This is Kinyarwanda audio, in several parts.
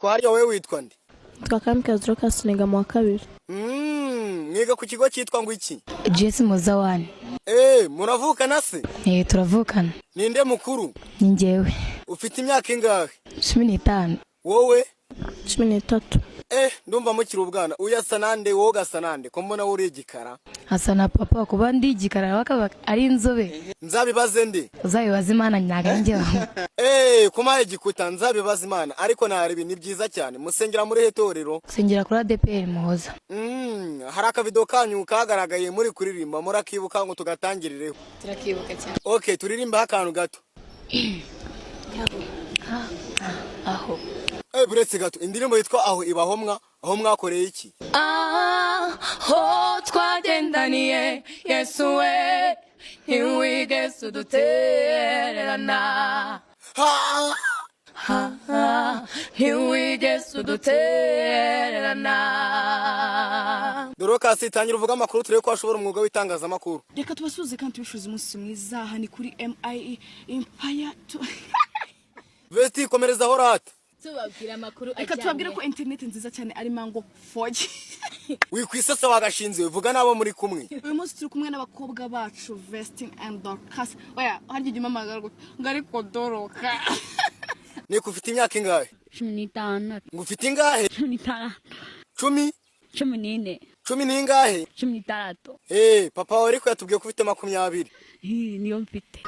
Ko hariya wowe witwa nde? Twa Kamikazi Dorcas, niga mu wa kabiri. Mwiga ku kigo cyitwa ngo iki? GS Muzawani. Muravukana se? Eh, turavukana. Ninde mukuru? Ni njyewe. Ufite imyaka ingahe? 15. Wowe? 13. Ndumva mukiri ubwana. Uyu asa nande, wowe ugasa nande, ko mbona uri igikara? Asa na papa. Kuba ndi igikara, bakaba ari inzobe. Nzabibaze nde? Uzabibaza Imana, ntabwo ari njyewe. Kumaye igikuta, nzabibaza Imana. Ariko narebe, ni byiza cyane. Musengera muri he torero? Nsengera kuri ADEPR Muhoza. Hari akavido kanyu kagaragaye muri kuririmba, murakibuka ngo tugatangirireho? Turakibuka cyane. Okay, turirimbaho akantu gato. Aho. Buretse gato, indirimbo yitwa "Aho" ibaho mwa aho mwakoreye iki? Aho twagendaniye, Yesu we, ntiwigeze udutererana. Ha! Ha, ntiwigeze udutererana. Dorcas, tangira uvuga amakuru, turebe ko washobora umwuga w'itangazamakuru. Reka tubasuhuze kandi tubifurize umunsi mwiza. Aha ni kuri MIE Empire. Vesti, komereza aho rata. Tubabwira amakuru. Reka tubabwire ko interineti nziza cyane ari Mango 4G. Wikwisasa wagashinze, vuga n'abo muri kumwe. Uyu munsi turi kumwe n'abakobwa bacu, Vestin and Dorcas. Oya, harya igihe umpamagara gute ngo ariko Doroka? Niko, ufite imyaka ingahe? 16. Ngo ufite ingahe? 16. 10? 14. Cumi n'ingahe? 16. Papa wawe ariko yatubwiye ko ufite 20. Hi, niyo mfite.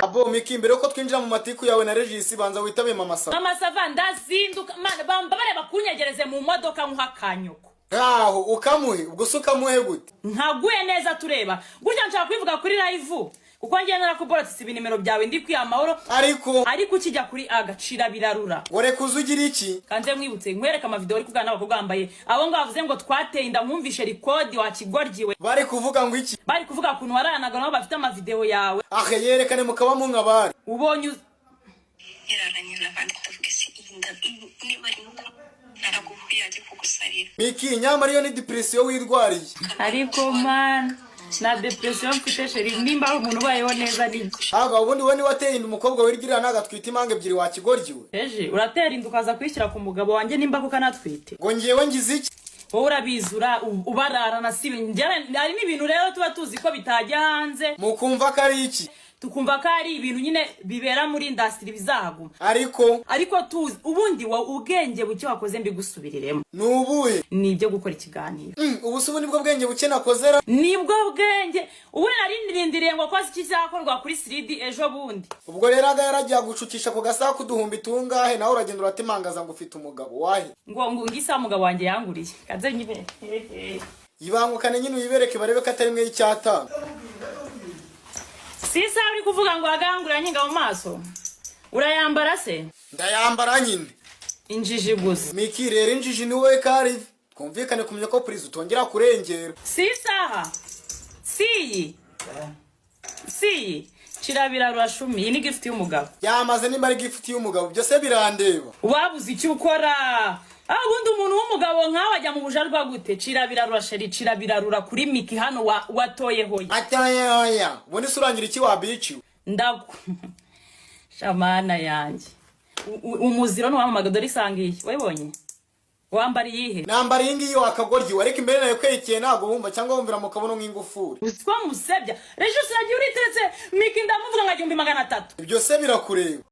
Abo Miki, mbere yuko twinjira mu matiku yawe na Regis, banza witabe Mama Sava. Mama Sava, ndazinduka mana, bamba bareba kunyegereze mu modoka nkuha akanyoko. Nkaho ukamuhe, ubwo se ukamuhe gute? Nkaguye neza, tureba gutya. Nshaka kubivuga kuri live kuko ngiye narakuborotse, siba inimero byawe, ndi kwiha amahoro. Ariko Ariko ukijya kuri agacira birarura. Ngo reka uze ugire iki? Kanze mwibutse, nkwereke amavideo uri kuganira n'abakobwa bambaye abo ngabo bavuze ngo twateye inda. Nkumvishe record, wakigoryiwe. Bari kuvuga ngo iki? Bari kuvuga ukuntu wararanaga nabo, bafite amavideo yawe. Ahe, yerekane mukaba munkabari. Ubonye Yararanye n'abandi, ndavuga ese iyi nda niba ari nuko naraguhuye ajya kugusarira. Miki, nyamara iyo ni depression wirwariye. Ariko man, na depression mfite, chéri, nimba ari umuntu ubayeho neza nibyo. Haga, ubundi we niwe wateye inda umukobwa wirigirira ntagatwite impanga ebyiri, wakigoryiwe. Eje uratera inda ukaza kuyishyira ku mugabo wanjye, nimba kuko anatwite. Ngo ngewe ngize iki? Wowe urabizura ubararana, si hari n'ibintu rero tuba tuzi ko bitajya hanze. Mukumva ko ari iki? Tukumva ko ari ibintu nyine bibera muri industry, bizahaguma. Ariko Ariko tuzi ubundi wowe ubwenge buke wakoze, mbigusubiriremo. Ni ubuhe? Ni ibyo gukora ikiganiro. Ubu se ubu nibwo bwenge buke nakozera? Nibwo bwenge. Ubu nari nirindiriye ngo koze iki cyakorwa kuri siridi ejo bundi. Ubwo rero aga yaragiye agucukisha ku gasaha k'uduhumbi tungahe, nawe uragenda uratimangaza ngo ufite umugabo wahe? Ngo ngisa umugabo wanjye yanguriye, kaze nyibe. Ibangukane nyine uyibereke, barebe ko atari mwe y'icyatanu. Si isaha uri kuvuga ngo agangura nkinga mu maso, urayambara se? Ndayambara nyine. Injiji gusa. Miki, rero injiji ni wowe karive, twumvikane kumenya ko purize utongera kurengera. Si isaha, si iyi, si iyi kirabirarura shumi, iyi ni gift y'umugabo. Yamaze, nimba ari gift y'umugabo byose birandeba. Wabuze icyo ukora. Ubundi umuntu w'umugabo nkawe ajya mu bujarwa gute? Cirabirarura chéri, cirabirarura kuri Miki hano watoye hoya. Atayoya, ubundi se urangira iki wabiciwe? Ndaku shamana yanjye. Umuziro ntiwamamaga, dore isanga iyi wayibonye, wambara iyihe? Nambara iyi ngiyi wakagoryiwe, ariko imbere nayo kwerekeye ntabwo wumva cyangwa wumvira mu kabuno nk'ingufuri. Uzi ko musebya Regis, uragiye uriteretse Miki, ndamuvuga nka 1300. Ibyo se birakureba?